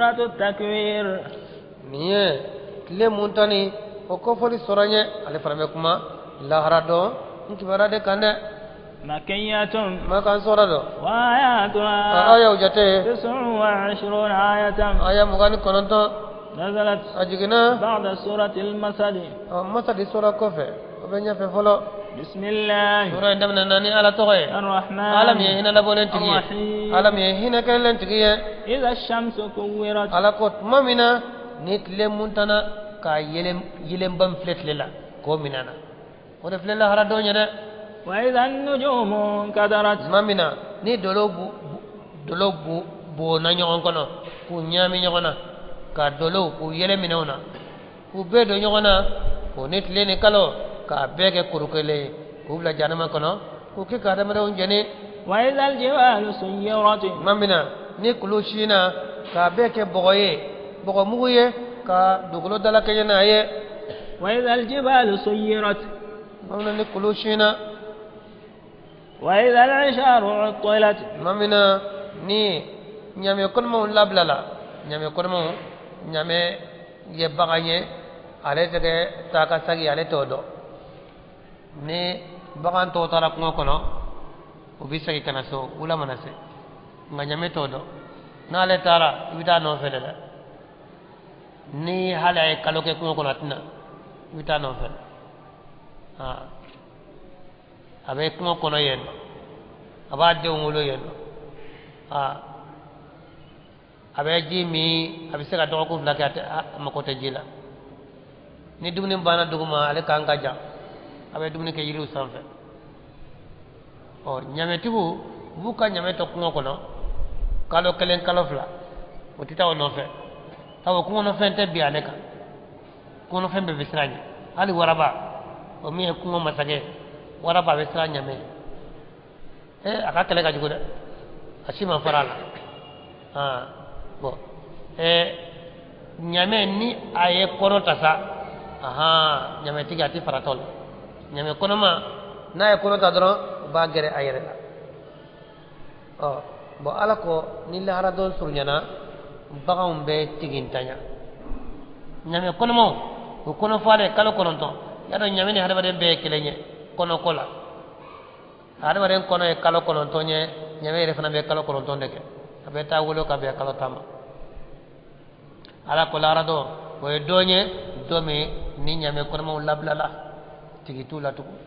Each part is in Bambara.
التكوير. Nin ye tile mun tani o kofɔli sɔrɔ n ye, ale fana bɛ kuma lahara don n kibaruya de kan dɛ. مكية. Makan sɔrɔ dɔ. وآياتها A ayaw jate 29 آية. Aya 29. نزلت A jiginna بعد سورة المسد. Ɔ, masadi sɔrɔ kɔfɛ, o bɛ ɲɛfɛ fɔlɔ. بسم الله Sura in daminɛna ni Ala tɔgɔ ye, الرحمن Ala min ye hinɛ labɔlen tigi ye, الرحيم. Ala min ye hinɛ kɛlen tigi ye. إذا الشمس كورت. Ala ko tuma min na ni tile mun tana k'a yelen yelenba min filɛ tile la k'o minɛ na, o de filɛ lahara don ye dɛ. وإذا النجوم انكدرت. Tuma min na ni dolo bu dolo bu bonna ɲɔgɔn kɔnɔ k'u ɲaami ɲɔgɔn na, ka dolow k'u yɛlɛ minɛnw na k'u bɛɛ don ɲɔgɔn na, k'o ni tile ni kalo k'a bɛɛ kɛ kuru kelen ye k'u bila jahanama kɔnɔ k'u kɛ ka adamadenw jɛni. وإذا الجبال سيرت. Tuma min na ni kulu sinna k'a bɛɛ kɛ bɔgɔ ye, bɔgɔ mugu ye, ka dugukolo dalakɛɲɛ n'a ye. وإذا الجبال سيرت. Tuma min na ni kulu sinna. وإذا العشار عطلت. Tuma min na ni ɲamɛ kɔnɔmaw labilala, ɲamɛ kɔnɔmaw, ɲamɛ ye bagan ye, ale tɛ kɛ taa ka sagi, ale t'o dɔn. Ni bagan tɔw taara kungo kɔnɔ, u bɛ segin ka na so wula mana se, nka ɲamɛ t'o dɔn. N'ale taara, i bɛ taa nɔfɛ de dɛ. Ni hali a ye kalo kɛ kungo kɔnɔ, a tɛna, i bɛ taa nɔfɛ. Aa, a bɛ kungo kɔnɔ yen nɔ, a b'a denw wolo yen nɔ. Aa, a bɛ ji min, a bɛ se ka dɔgɔkun 2 kɛ, a tɛ a mako tɛ ji la. Ni dumuni banna dugu ma, ale kan ka jan, a bɛ dumuni kɛ yiriw sanfɛ. Ɔ, ɲamɛtigiw u b'u ka ɲamɛ to kungo kɔnɔ kalo 1, kalo 2, o tɛ taa o nɔfɛ, sabu kungo kɔnɔfɛn tɛ bin ale kan. Kungo kɔnɔfɛn bɛɛ bɛ siran ɲɛ, hali waraba, o min ye kungo masakɛ, waraba bɛ siran ɲamɛ ye. Ee, a ka kɛlɛ ka jugu dɛ, a si ma fara a la. Aa, bɔn, ɛɛ, ɲamɛ ni a ye kɔnɔ ta sa, ahan, ɲamɛtigi a tɛ fara tɔ la. Ɲamɛ kɔnɔma n'a ye kɔnɔ ta dɔrɔn, u b'a gɛrɛ a yɛrɛ la. Ɔ bɔn, Ala ko ni lahara don surunyana, baganw bɛ tigintanya, ɲamɛ kɔnɔmaw o kɔnɔ falen kalo 9. Y'a dɔn ɲamɛ ni hadamaden bɛɛ ye kelen ye kɔnɔko la. Hadamaden kɔnɔ ye kalo 9 ye, ɲamɛ yɛrɛ fana bɛ kalo 9 de kɛ, a bɛ taa wolo ka bɛn kalo 10 ma. Ala ko lahara don, o ye don ye, don min ni ɲamɛ kɔnɔmaw labilala, tigi t'u la tugun.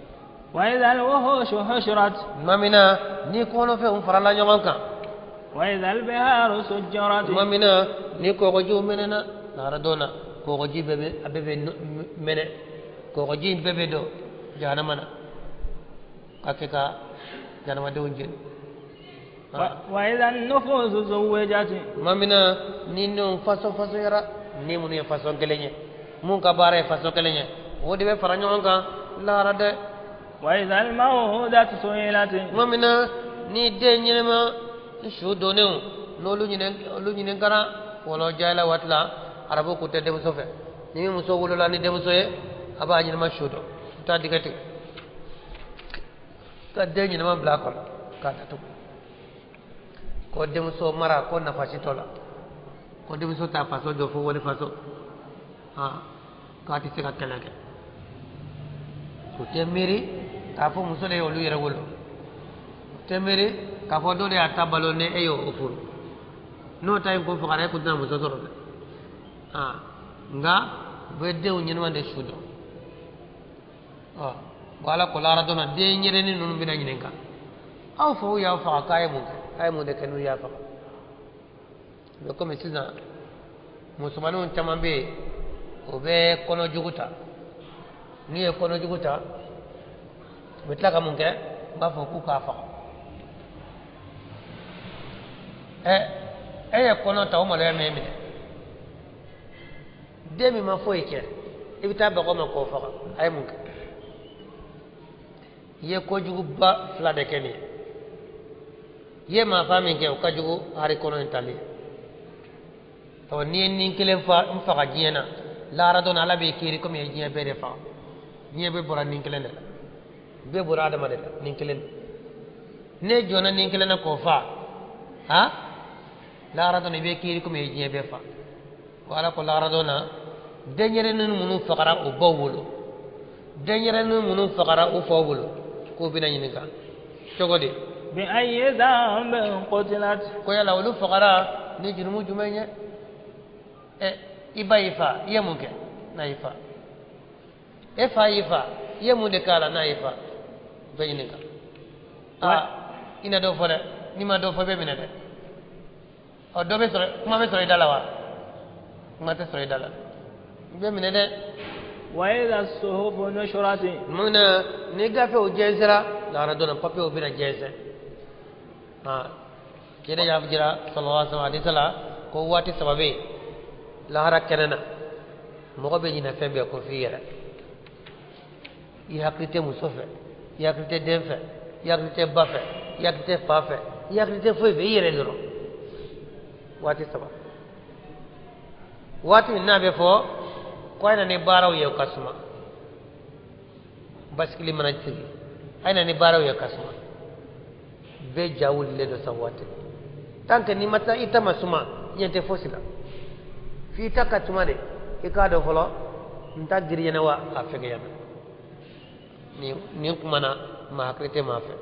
وإذا الوحوش حشرت. Tuma min na ni kɔnɔfɛnw farala ɲɔgɔn kan. وإذا البحار سجرت. Tuma min na ni kɔgɔjiw mɛnɛna, lahara don na kɔgɔji bɛɛ bɛ, a bɛɛ bɛ mɛnɛ, kɔgɔji in bɛɛ bɛ don jahanama na ka kɛ ka jahanamadenw jeni. وإذا النفوس زوجت. Tuma min na ni ninnu fasɔn fasɔnyara, ni minnu ye fasɔn kelen ye, mun ka baara ye fasɔn kelen ye, o de bɛ fara ɲɔgɔn kan lahara dɛ. وإذا الموءودة سئلت. Tuma min na ni den ɲɛnɛma su donnenw n'olu ɲinin olu ɲininkara wɔlɔ jayila waati la, arabu k'u tɛ denmuso fɛ. Ni min muso wolola ni denmuso ye, a b'a ɲɛnɛma su dɔn, i taa dingɛ tigɛ ka den ɲɛnɛma bila a kɔnɔ k'a datugu, ko denmuso mara ko nafa si t'o la, ko denmuso t'a faso jɔ fo wali faso, aa, k'a tɛ se ka kɛlɛ kɛ. O tɛ miiri k'a fɔ muso de ye olu yɛrɛ wolo, o tɛ miiri k'a fɔ dɔ de y'a ta balo ni e y'o furu, n'o ta in ko fagara, e kun tɛna muso sɔrɔ dɛ. Aa, nka u bɛ denw ɲɛnama de su dɔn. Ɔ bɔn, Ala ko lahara don na, den ɲɛrɛnin ninnu bɛna ɲininka: aw faw y'aw faga, k'a ye mun kɛ? A ye mun de kɛ n'u y'a faga? A bɛ komi sisan musomaninw caman bɛ yen, o bɛ kɔnɔ jugu ta. N'u ye kɔnɔ jugu ta, u bɛ tila ka mun kɛ? U b'a fɔ k'u k'a faga. Ɛ, e ye kɔnɔ ta, o maloya m'e minɛ? Den min ma foyi kɛ, i bɛ taa bagɔ ma k'o faga, a ye mun kɛ? I ye kojuguba fila de kɛ nin ye. I ye maafa min kɛ, o ka jugu hari kɔnɔ in tali ye. Ɔ, n'i ye nin kelen fa n faga diɲɛ na, lahara don Ala b'i kiiri komi i ye diɲɛ bɛɛ de faga. Diɲɛ bɛɛ bɔra nin kelen de la, bɛɛ bɔra adama de la, nin kelen de. Ne jɔnna nin kelen na k'o fa, ha. Lahara don i bɛ kiiri komi i ye diɲɛ bɛɛ fa. Ko Ala ko lahara don na denyɛrɛnin minnu fagara u baw bolo, denyɛrɛnin minnu fagara u faw bolo, k'o bɛna ɲininka cogo di? Bi ayyi dhanbin qutilat. Ko yala olu fagara ni jurumu jumɛn ye? Ɛ, i ba y'i fa, i ye mun kɛ n'a y'i fa? E fa y'i fa, i ye mun de k'a la n'a y'i fa? U bɛ ɲininka. Aa, i na dɔ fɔ dɛ, n'i ma dɔ fɔ i bɛ minɛ dɛ. Ɔ, dɔ bɛ sɔrɔ, kuma bɛ sɔrɔ i da la wa? Kuma tɛ sɔrɔ i da la, i bɛ minɛ dɛ. Wa idha suhufu nushurat. Mun na ni gafew jɛnsɛra lahara don na, papiyew bɛna jɛnsɛn. Aa, cɛ de y'a jira sallallahu alaihi wasallam hadisa la ko waati saba bɛ yen lahara kɛnɛ na, mɔgɔ bɛ ɲinɛ fɛn bɛɛ kɔ f'i yɛrɛ. I hakili tɛ muso fɛ, i hakili tɛ den fɛ, i hakili tɛ ba fɛ, i hakili tɛ fa fɛ, i hakili tɛ foyi fɛ, i yɛrɛ dɔrɔn. Waati saba, waati min n'a bɛ fɔ ko a ye na ni baaraw ye ka suma, basikili mana sigi, a ye na ni baaraw ye ka suma, bɛɛ ja wulilen don sa waati. Tant que n'i ma taa i ta ma suma, i ɲɛ tɛ fosi la. F'i ta ka suma de, i k'a dɔn fɔlɔ n ta girinyana wa a fɛgɛyana. Nin kuma na maa hakili tɛ maa fɛ.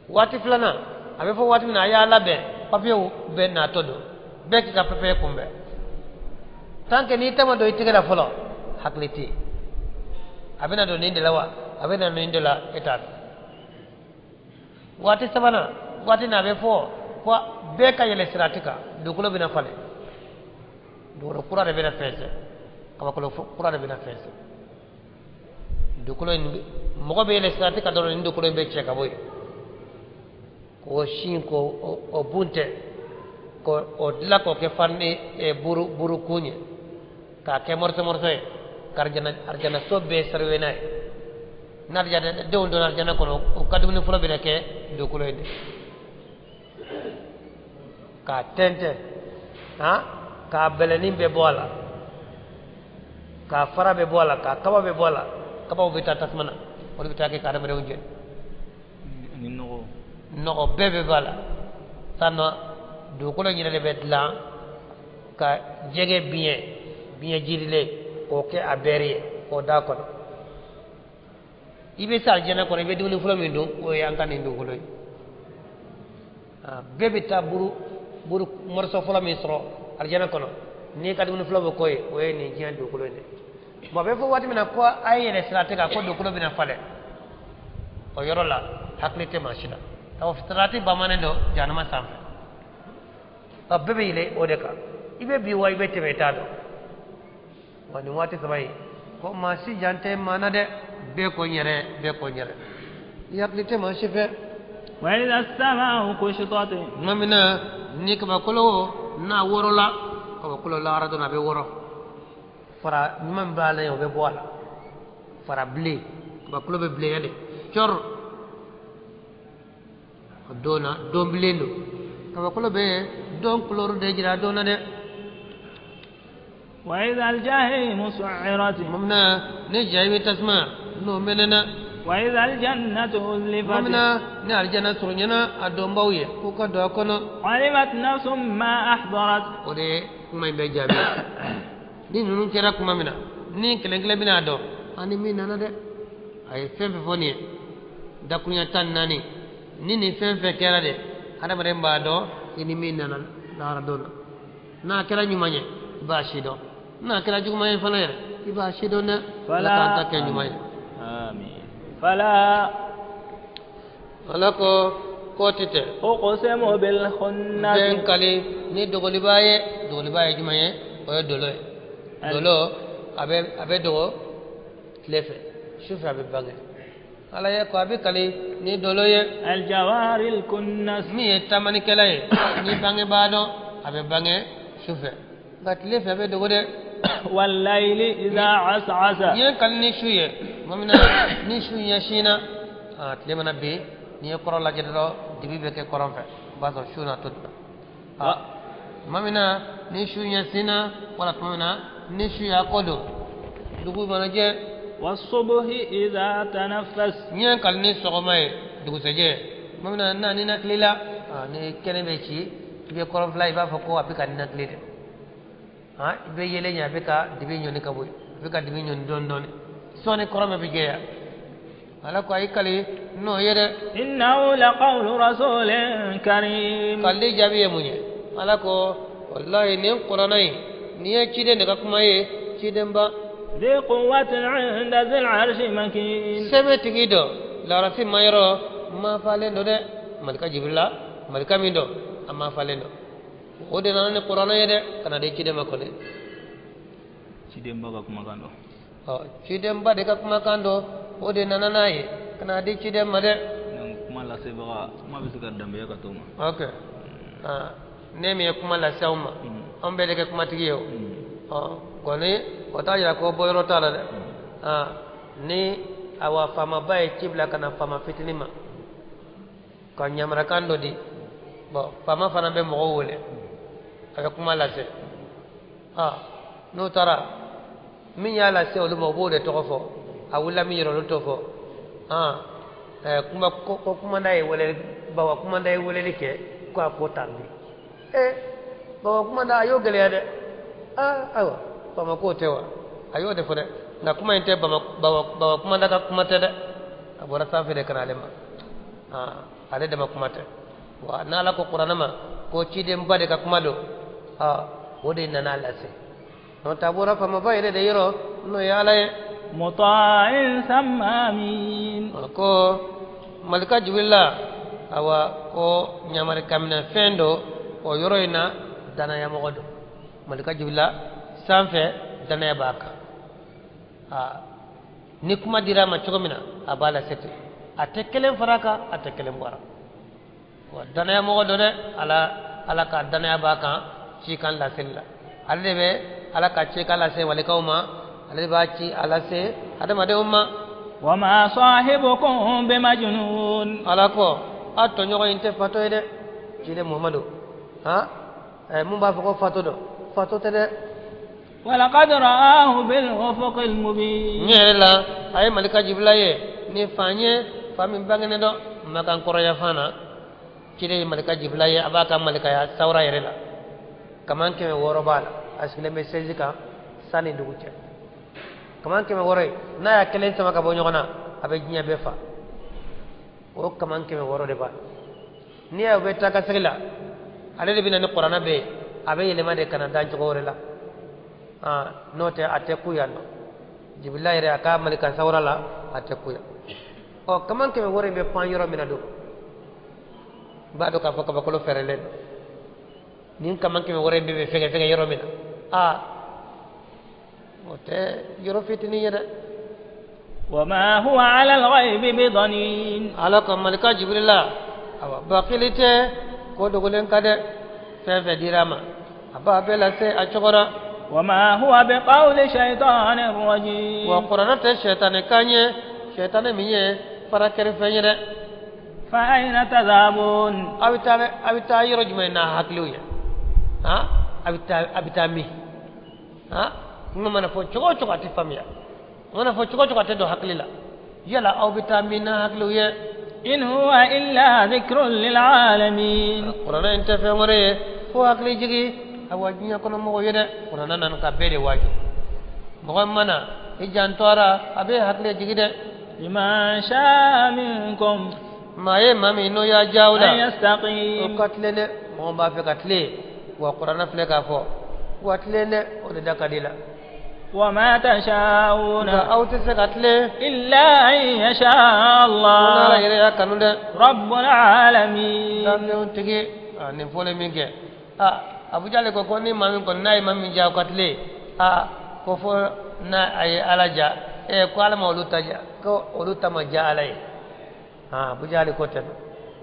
Waati filanan a bɛ fɔ waati min na a y'a labɛn, papiyew bɛɛ natɔ don, bɛɛ k'i ka papiye kunbɛn. Tant que n'i ta ma don i tɛgɛ la fɔlɔ, hakili tɛ yen. A bɛna don nin de la wa, a bɛna don nin de la, e t'a dɔn. Waati sabanan, waati n'a bɛ fɔ ko bɛɛ ka yɛlɛ sirati kan, dugukolo bɛna falen, dugukolo kura de bɛna fɛnsɛn, kabakolo kura de bɛna fɛnsɛn. Dugukolo in, mɔgɔ bɛ yɛlɛ sirati kan dɔrɔn, nin dugukolo in bɛ cɛ ka bɔ yen, k'o sin k'o o buntɛ, k'o o dilan k'o kɛ farine buru buru kun ye, k'a kɛ morceau morceau ye, ka arijana so bɛɛ sariwe n'a ye. N'arijana denw donna arijana kɔnɔ, u ka dumuni fɔlɔ bɛna kɛ dugukolo in de, k'a tɛntɛn, han, k'a bɛlɛnin bɛɛ bɔ a la, k'a fara bɛɛ bɔ a la, k'a kaba bɛɛ bɔ a la. Kabaw bɛ taa tasuma na, olu bɛ taa kɛ ka adamadenw jɛ. Ni nɔgɔ. Nɔgɔ bɛɛ bɛ bɔ a la. Sisan nɔ dugukolo in yɛrɛ de bɛ dilan ka jɛgɛ biɲɛ biɲɛ jirilen k'o kɛ a bɛri ye k'o d'a kɔnɔ. I bɛ se alijɛnɛ kɔnɔ, i bɛ dumuni fɔlɔ min dun, o ye an ka nin dugukolo ye. Bɛɛ bɛ taa buru buru morceau fɔlɔ min sɔrɔ alijɛnɛ kɔnɔ, n'i ka dumuni fɔlɔ bɛ k'o ye, o ye nin diɲɛ dugukolo in de. Bon, a bɛ fɔ waati min na ko a ye yɛlɛ sirati kan, ko dugukolo bɛna falen, o yɔrɔ la hakili tɛ maa si la. Awɔ, sirati bamanen don jahanama sanfɛ, a bɛɛ bɛ yɛlɛ o de kan. I bɛ bin wa i bɛ tɛmɛ, i t'a dɔn. Wa nin waati saba in ko maa si jan tɛ maa na dɛ, bɛɛ ko n yɛrɛ, bɛɛ ko n yɛrɛ, i hakili tɛ maa si fɛ. Wa idha as-sama'u kushitat. Tuma min na ni kabakolo n'a wɔrɔla, kabakolo lahara don a bɛ wɔrɔ, fara ɲuman min b'a la yen o bɛ bɔ a la, fara bilen, kabakolo bɛ bilenya de cɔrɔ. O don na don bilen don, kabakolo bɛ don couleur de jira don na dɛ. Wa idha al-jahimu su'irat. Tuma min na ni jahimi tasuma n'o mɛnɛna. Wa idha al-jannatu uzlifat. Tuma min na ni alijana surunyana a donbaw ye k'u ka don a kɔnɔ. Alimat nafsum ma ahdarat. O de ye kuma in bɛ jaabi. Ni ninnu kɛra tuma min na, ni kelen kelen bɛna dɔn ani min nana dɛ, a ye fɛn fɛn fɔ nin ye dakurunya 14, ni nin fɛn fɛn kɛra de, hadamaden b'a dɔn i ni min nana lahara don na. N'a kɛra ɲuman ye, i b'a si dɔn, n'a kɛra juguman ye fana yɛrɛ, i b'a si dɔn dɛ. Ala k'an ta kɛ ɲuman ye. Amin. Fala. Ala ko k'o tɛ tɛ. Uqsimu bil khunnati. Bɛn kali ni dogoliba ye. Dogoliba ye jumɛn ye? O ye dolo ye. Dolo a bɛ dogo tile fɛ, su fɛ a bɛ bange. Ala ye ko a bɛ kali ni dolo ye. Al-jawaril kunnas. Min ye tamanikɛla ye, ni bangebaa dɔn, a bɛ bange su fɛ, nka tile fɛ a bɛ dogo dɛ. Wal-layli idha as'asa. N ye kali ni su ye, tuma min na ni su ɲɛsinna, tile mana bin, n'i ye kɔrɔ lajɛ dɔrɔn, dibi bɛ kɛ kɔrɔn fɛ, o b'a sɔrɔ su na to dun. Tuma min na ni su ɲɛsinna, wala tuma min na ni su y'a kɔ don, dugu mana jɛ. Was-subhi idha tanaffas. N ye kali ni sɔgɔma ye, dugusɛjɛ, tuma min na n'a ninakili la, ni kɛnɛ bɛ ci, I bɛ kɔrɔnfila, i b'a fɔ ko a bɛ ka ninakili de. Han, i bɛ yelen ɲɛ, a bɛ ka dibi ɲɔni ka bɔ yen, a bɛ ka dibi ɲɔni dɔɔni dɔɔni. Sɔɔni kɔrɔn bɛɛ bɛ jɛya. Ala ko a y'i kali n'o ye dɛ. إنه لقول رسول كريم. Kalili jaabi ye mun ye? Ala ko walahi, nin kuranɛ in, nin ye ciden de ka kuma ye, cidenba. ذي قوة عند ذي العرش مكين. Sɛbɛn tigi dɔ, larasi mayɔrɔ ma falen don dɛ. Malika Jibirila, malika min don, a ma falen don, o de nana ni kuranɛ ye dɛ, ka na di ciden ma kɔni. Cidenba ka kumakan don. Ɔ, cidenba de ka kumakan don, o de nana n'a ye ka na di ciden ma dɛ. Donc kuma lasebaga, kuma bɛ se ka danbeya ka t'o ma. Ok, ah, ne min ye kuma lase aw ma, an bɛɛ de kɛ kumatigi ye o. Ɔ kɔni, o t'a yira ko bɔyɔrɔ t'a la dɛ. Ah, ni awa faamaba ye ci bila ka na faama fitinin ma ka ɲamarakan dɔ di, bɔn, faama fana bɛ mɔgɔw wele, a bɛ kuma lase. Ah, n'o taara, min y'a lase olu ma, o b'o de tɔgɔ fɔ. A wulila min yɛrɛ, olu t'o fɔ. Ah, ɛɛ, kuma ko kumanda ye weleli, bawa kumanda ye weleli kɛ ko a ko tan bi. Ee, bawa kumanda a y'o gɛlɛya dɛ. Ah, ayiwa, faama k'o tɛ wa, a y'o de fɔ dɛ. Nka kuma in tɛ bawa kumanda ka kuma tɛ dɛ, a bɔra sanfɛ de ka na ale ma. Ah, ale dama kuma tɛ wa. N'ala ko kuranɛ ma ko cidenba de ka kuma don, ah, o de nana a lase. N'o tɛ, a bɔra faamaba yɛrɛ de yɔrɔ, n'o ye Ala ye. مطاع ثم أمين. Ko malika Jibirila, awa, ko ɲamari kaminɛ fɛn do o yɔrɔ in na, danayamɔgɔ don. Malika Jibirila sanfɛ, danaya b'a kan. Aa, ni kuma dira a ma cogo min na, a b'a lase ten, a tɛ kelen fara a kan, a tɛ kelen bɔ a la. Wa danayamɔgɔ don dɛ. Ala, Ala ka danaya b'a kan cikan laseli la. Ale de bɛ Ala ka cikan lase walikaw ma, ale de b'a ci a lase adamadenw ma. وما صاحبكم بمجنون. Ala ko a tɔɲɔgɔn in tɛ fatɔ ye dɛ, ciden Muhamadu. Han, ɛ, mun b'a fɔ ko fatɔ don, fatɔ tɛ dɛ. ولقد رآه بالأفق المبين. N yɛrɛ la, a ye malika Jibila ye ni fa ye, fa min bangenen dɔ makan kɔrɔya fan na. Ciden ye malika Jibila ye, a b'a ka malikaya sawura yɛrɛ la, kaman 600 b'a la, a sigilen bɛ sɛzi kan san ni dugu cɛ. Kaman 600 ye, n'a y'a kelen sama ka bɔ ɲɔgɔn na, a bɛ diɲɛ bɛɛ fa. O kaman 600 de b'a la. N'i y'a ye u bɛ taa ka segin la, ale de bɛ na ni kuranɛ bɛɛ ye, a bɛ yɛlɛma de ka na dan cogo wɛrɛ la. Ah, n'o tɛ, a tɛ ku yan nɔ. Jibila yɛrɛ, a ka malika sawura la, a tɛ ku yan. Ɔ, kaman 600 in bɛ pan yɔrɔ min na don, i b'a dɔn k'a fɔ kabakolo fɛrɛlen don. Nin kaman 600 in bɛ fɛgɛ fɛgɛ yɔrɔ min na, aa, o tɛ yɔrɔ fitinin ye dɛ. وما هو على الغيب بضنين. Ala ka malika Jibirila, awa, bakili tɛ ko dogolen ka dɛ. Fɛn fɛn dira a ma, a b'a bɛɛ lase a cogo la. وما هو بقول شيطان رجيم. Wa kuranɛ tɛ sɛtanɛ kan ye, sɛtanɛ min ye farakɛri fɛn ye dɛ. فأين تذهبون؟ A bɛ taa yɔrɔ jumɛn n'a hakiliw ye? Han, a bɛ taa min? Han, kuma mana fɔ cogo o cogo, a tɛ faamuya. A mana fɔ cogo o cogo, a tɛ don hakili la. Yala aw bɛ taa min n'a hakiliw ye? إن هو إلا ذكر للعالمين. Kuranɛ in tɛ fɛn wɛrɛ ye fo hakili jigi, awa, diɲɛ kɔnɔ mɔgɔw ye dɛ. Kuranɛ nana ka bɛɛ de waaju. Mɔgɔ min mana i janto a la, a bɛ hakili jigi dɛ. لمن شاء منكم Maa ye maa min n'o y'a diya o la أن o يستقيم. ka tilen dɛ. Mɔgɔ b'a fɛ ka tilen, wa kuranɛ filɛ k'a fɔ wa tilen dɛ, o de da ka di la. وما تشاءون Nka aw tɛ se ka tilen إلا أن يشاء ko n'Ala الله yɛrɛ y'a kanu dɛ. رب العالمين. Danfɛnw tigi a nin fɔlen min kɛ, a Abujali ko ni maa min kɔni n'a ye maa min diya o ka tilen, a ko fo n'a a ye Ala ja. Ɛ, ko Ala ma olu ta ja, ko olu ta ma diya Ala ye. Aa, Abujali ko tɛ,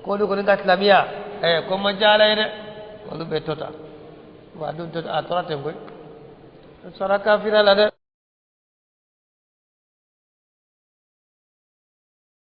ko olu kɔni ka silamɛya, ɛ, ko ma diya Ala ye dɛ. Olu bɛ to tan wa, a dun to a tora ten koyi, sara kafira la dɛ.